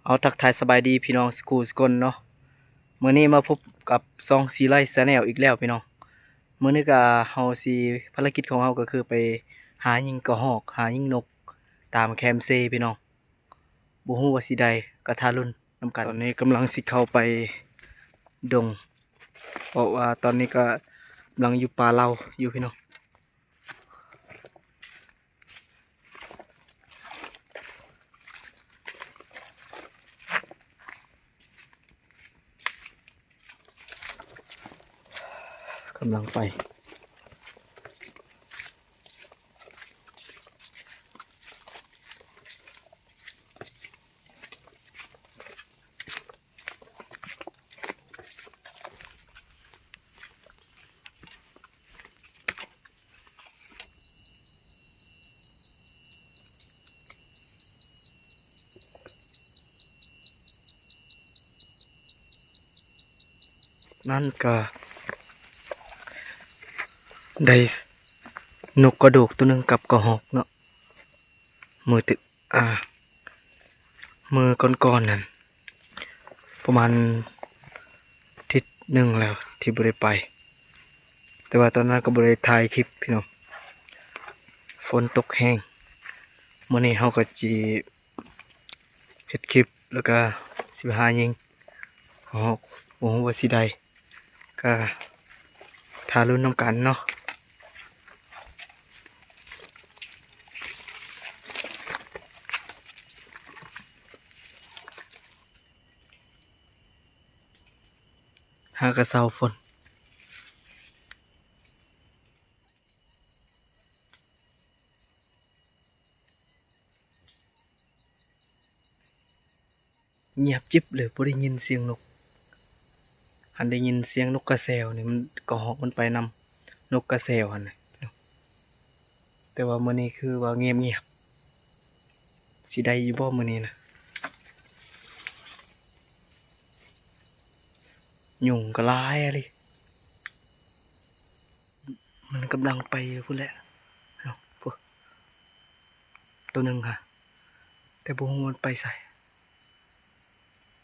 ເອົາ ທັກທາຍສະບາຍດີພີ່ນ້ອງສູ່ຄູ່ສູ່ຄົນເນາະ. ມື້ນີ້ມາພົບກັບຊ່ອງຊີໄລແຊນແນວອີກແລ້ວພີ່ນ້ອງ. ມື້ນີ້ກະເຮົາຊິ ພາລະກິດຂອງເຮົາກະຄືໄປຫາຍິງກະຮອກ ຫາຍິງນົກຕາມແຄມເຊພີ່ນ້ອງ. ບໍ່ຮູ້ວ່າຊິໄດ້ ກະຖ້າລຸ້ນນຳກັນ. ຕອນນີ້ກຳລັງຊິເຂົ້າໄປດົງ ເພາະວ່າຕອນນີ້ກະກຳລັງຢູ່ປ່າເຫຼົ່າຢູ່ພີ່ນ້ອງ. ກຳລັງໄປ. ນັ້ນກະໄດ້ນົກກະໂດກໂຕໜຶ່ງກັບກະຮອກເນາະ. ມື້ ອາ ມື້ກ່ອນໆນັ້ນ ປະມານທິດໜຶ່ງແລ້ວທີ່ບໍ່ໄດ້ໄປ, ແຕ່ວ່າຕອນນັ້ນກໍບໍ່ໄດ້ຖ່າຍຄລິບພີ່ນ້ອງ ຝົນຕົກແຮງ. ມື້ນີ້ເຮົາກໍຊິເຮັດຄລິບ ແລ້ວກໍຊິໄປຫາຍິງ ບໍ່ຮູ້ວ່າຊິໄດ້ ກໍຖ້າລຸ້ນນຳກັນເນາະ. ຫາກະເຊົາຝົນ. ງຽບຈິບເລີຍ ບໍ່ໄດ້ຍິນສຽງນົກ. ຫັ້ນໄດ້ຍິນສຽງນົກກາແຊວນີ້ ມັນ ກະຮອກມັນໄປນຳນົກກາແຊວຫັ້ນນະ. ແຕ່ວ່າມື້ນີ້ຄືວ່າງຽບໆ. ຊິໄດ້ຢູ່ບໍ່ມື້ນີ້ນະ? ຍຸງກໍຫຼາຍອີ່ຫຼີ. ມັນກຳລັງໄປພຸ້ນແຫຼະເນາະ ໂຕໜຶ່ງຫະ ແຕ່ບໍ່ຮູ້ມັນໄປໃສ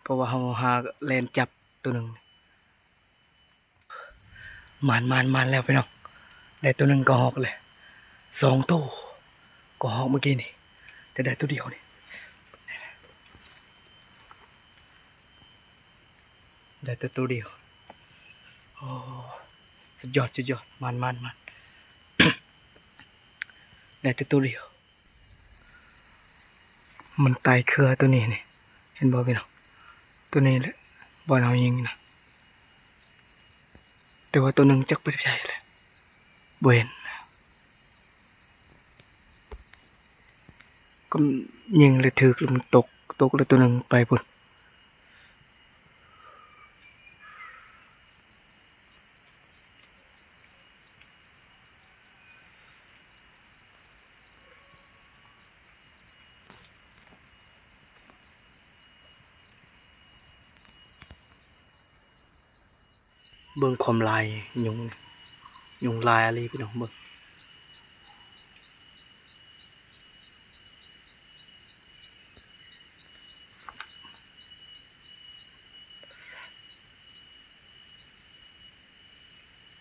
ເພາະວ່າເຮົາຫາແລ່ນຈັບໂຕໜຶ່ງ. ມານ ມານ ມານແລ້ວພີ່ນ້ອງ ໄດ້ໂຕໜຶ່ງກະຮອກແລ້ວ ສອງໂຕ ກະຮອກມື້ກີ້ນີ້ ແຕ່ໄດ້ໂຕດຽວນີ້ ໄດ້ແຕ່ໂຕດຽວ. ໂອ້ ສຸດຍອດ ສຸດຍອດ ມານ ມານ ມານ ໄດ້ແຕ່ໂຕດຽວ. ມັນໄຕ່ເຄືອໂຕນີ້ນີ້ ເຫັນບໍ່ພີ່ນ້ອງ? ໂຕນີ້ແຫຼະ ບ່ອນເຮົາຍິງນະ ແຕ່ວ່າໂຕໜຶ່ງຈັກໄປໃສແຫຼະ ບໍ່ເຫັນ. ກໍຍິງແລ້ວຖືກ ແລ້ວມັນຕົກ ຕົກແລ້ວໂຕໜຶ່ງໄປພຸ້ນ. ເບິ່ງຄວາມລາຍຍຸງ ຍຸງລາຍອີ່ຫຼີພີ່ນ້ອງ ເບິ່ງ.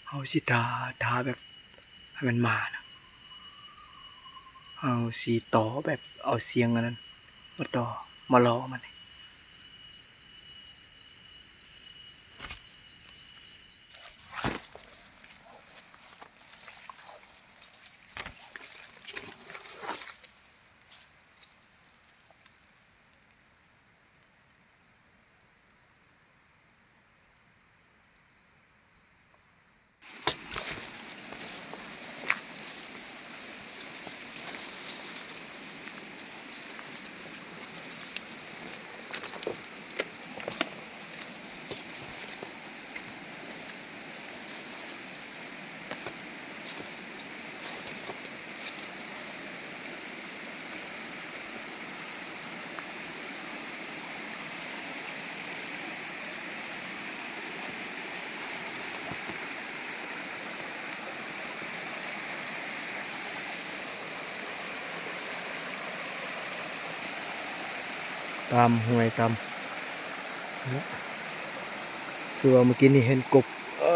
ເຮົາຊິຖ້າ ຖ້າແບບໃຫ້ມັນມານະ ເຮົາຊິຕໍ່ແບບເອົາສຽງອັນນັ້ນມາຕໍ່ ມາຫຼໍ່ມັນ. ຕາມຫ້ວຍຕາມ ຄືວ່າມື້ກີ້ນີ້ເຫັນກົບ ເອີ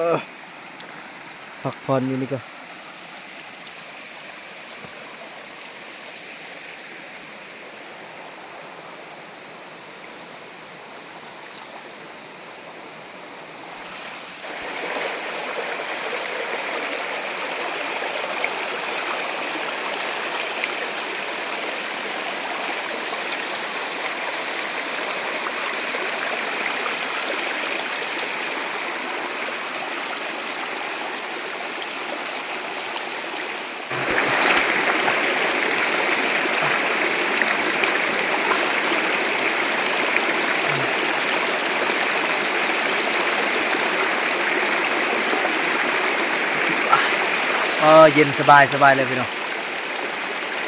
ພັກຜ່ອນຢູ່ນີ້ກະ ເອີ ເຢັນສະບາຍ ສະບາຍເລີຍພີ່ນ້ອງ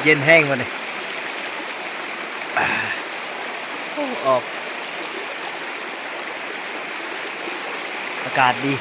ເຢັນແຮງບັດນີ້ ໂອ້ ອອກ ອາກາດດີ.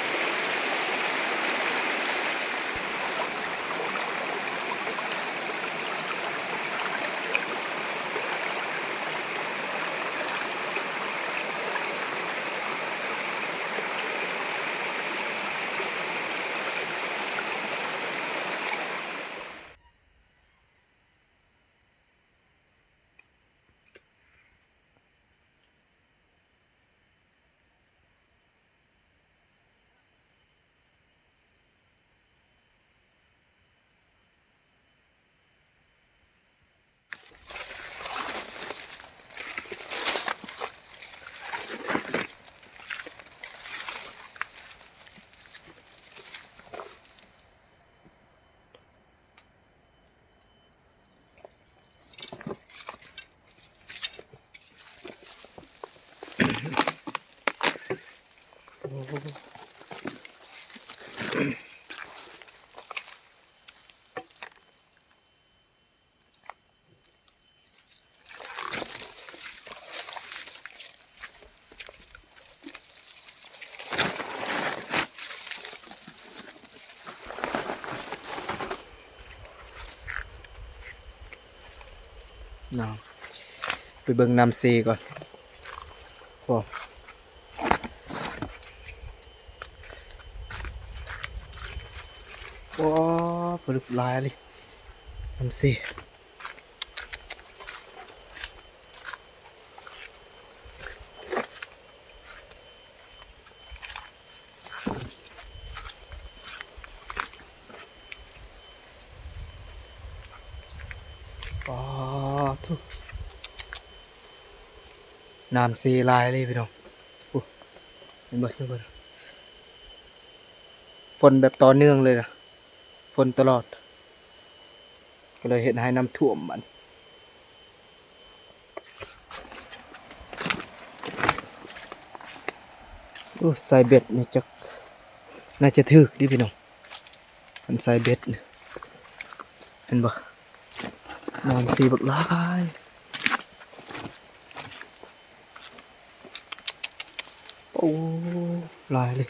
ເນາະ ໄປເບິ່ງນ້ຳເຊກ່ອນ. ໂອ້ ໂອ້ ປາດຸກຫຼາຍອີ່ຫຼີ ນ້ຳເຊ. ປາໂທ້ ນ້ຳເຊຫຼາຍເລີຍພີ່ນ້ອງ. ໂອ້ ເຫັນບໍ່ ເຫັນບໍ່ ຝົນແບບຕໍ່ເນື່ອງເລີຍນະ ຝົນຕະຫຼອດ ກໍເລີຍເຮັດໃຫ້ນ້ຳຖ້ວມບັດນີ້. ໂອ້ ໃສ່ເບັດນີ້ຈັກ ໜ້າຈະຖືກເດພີ່ນ້ອງ ຄັນໃສ່ເບັດນີ້ ເຫັນບໍ່ ນ້ຳເຊບັກຫຼາຍ. ໂອ້ ຫຼາຍເລີຍ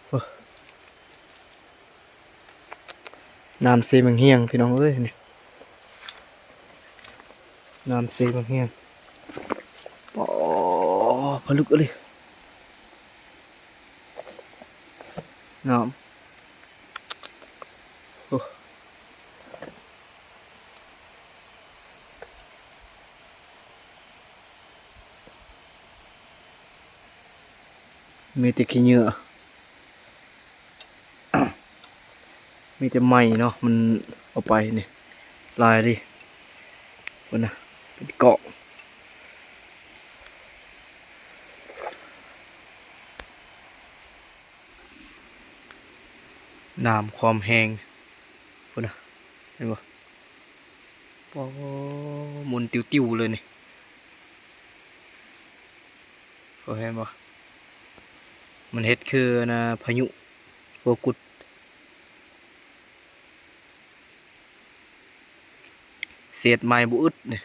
ໂອ້ ນ້ຳເຊບັກແຮງພີ່ນ້ອງເອີຍ ນີ້ ນ້ຳເຊບັກແຮງ. ໂອ້ ປາດຸກອີ່ຫຼີ ນ້ຳ ໂອ້ ມີແຕ່ຂີ້ເຫຍື້ອ ມີແຕ່ໄມ້ເນາະ ມັນເອົາໄປນີ້ ຫຼາຍເດ ພຸ້ນນະ ເປັນກອງ. ນ້ຳຄວາມແຮງ ພຸ້ນນະ ເຫັນບໍ່? ໂອ້ ໝຸນຕິວໆເລີຍນີ້ ໂອ້ ເຫັນບໍ່? ມັນເຮັດຄືອັນນ່າ ພາຍຸຫົວກຸດ ເສດໄມ້ບໍ່ອຶດນີ້.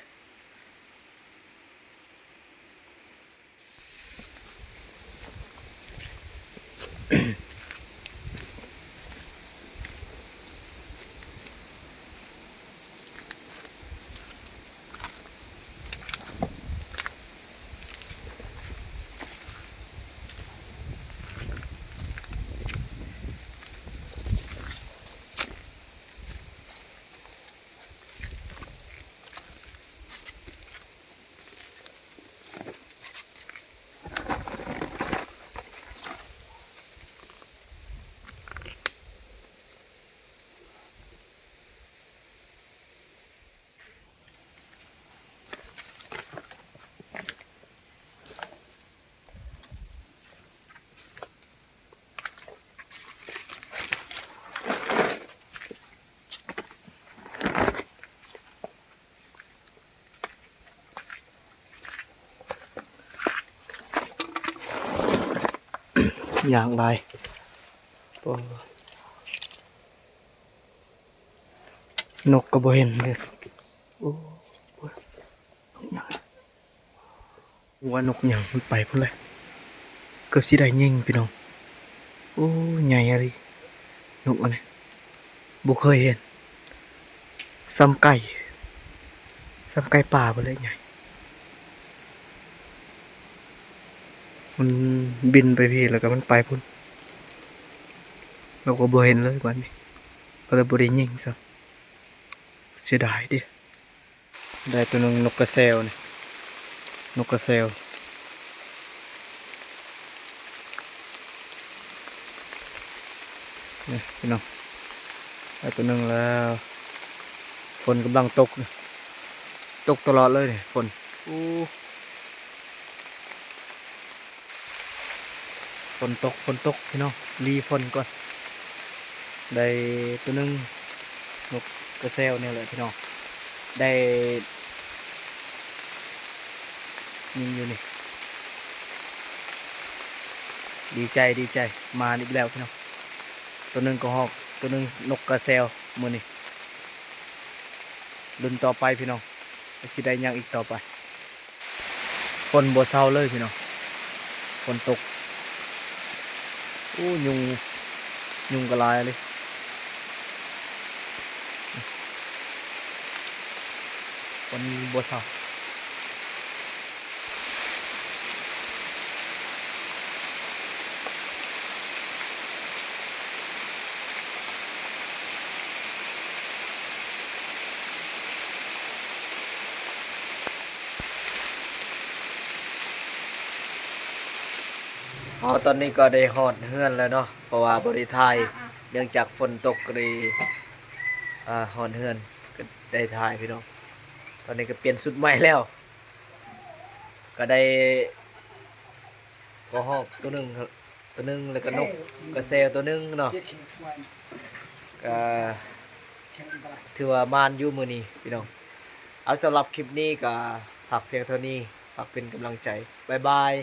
ຍ່າງຫຼາຍ. ໂອ້ ນົກກໍບໍ່ເຫັນເລີຍ. ໂອ້ ວ່ານົກຫຍັງມັນໄປພຸ້ນແຫຼະ. ເກືອບຊິໄດ້ຍິງພີ່ນ້ອງ. ໂອ້ ໃຫຍ່ອີ່ຫຼີ ນົກອັນນີ້ ບໍ່ເຄີຍເຫັນ. ສ່ຳໄກ່ ສ່ຳໄກ່ປ່າພຸ້ນແຫຼະ ໃຫຍ່. ມັນບິນໄປພີ້ ແລ້ວກໍມັນໄປພຸ້ນ. ເຮົາກໍບໍ່ເຫັນເລີຍບາດນີ້ ກໍເລີຍບໍ່ໄດ້ຍິງຊ້ຳ. ເສຍດາຍເດ້. ໄດ້ຕົວໜຶ່ງ ນົກກະແຊວນີ້ ນົກກະແຊວ ນີ້ພີ່ນ້ອງ ໄດ້ຕົວໜຶ່ງແລ້ວ. ຝົນກຳລັງຕົກ ຕົກຕະຫຼອດເລີຍນີ້ ຝົນ. ໂອ້ ຝົນຕົກ ຝົນຕົກພີ່ນ້ອງ ຫຼີຝົນກ່ອນ. ໄດ້ຕົວໜຶ່ງ ນົກກະແຊວນີ້ແຫຼະພີ່ນ້ອງ ໄດ້ຍິງຢູ່ນີ້. ດີໃຈ ດີໃຈ ມາອີກແລ້ວພີ່ນ້ອງ. ຕົວໜຶ່ງກະຮອກ ຕົວໜຶ່ງນົກກະແຊວ ມື້ນີ້ລຸ້ນຕໍ່ໄປພີ່ນ້ອງ ວ່າຊິໄດ້ຫຍັງອີກຕໍ່ໄປ. ຝົນບໍ່ເຊົາເລີຍພີ່ນ້ອງ ຝົນຕົກ. ໂອ້ ຍຸງ ຍຸງກໍຫຼາຍເລີຍ ຝົນບໍ່ເຊົາ. ເຮົາຕອນນີ້ກໍໄດ້ຮອດເຮືອນແລ້ວເນາະ ເພາະວ່າບໍ່ໄດ້ຖ່າຍ ເນື່ອງຈາກຝົນຕົກ ກໍເລີຍ ອາ ຮອດເຮືອນກໍໄດ້ຖ່າຍພີ່ນ້ອງ. ຕອນນີ້ກໍປ່ຽນຊຸດໃໝ່ແລ້ວ ກໍໄດ້ກະຮອກຕົວໜຶ່ງ ຕົວໜຶ່ງ ແລ້ວກໍນົກກະແຊວຕົວໜຶ່ງເນາະ ກໍຖືວ່າໝານຢູ່ມື້ນີ້ພີ່ນ້ອງ. ເອົາ ສຳລັບຄລິບນີ້ກໍຝາກພຽງເທົ່ານີ້ ຝາກເປັນກຳລັງໃຈ. ບາຍບາຍ.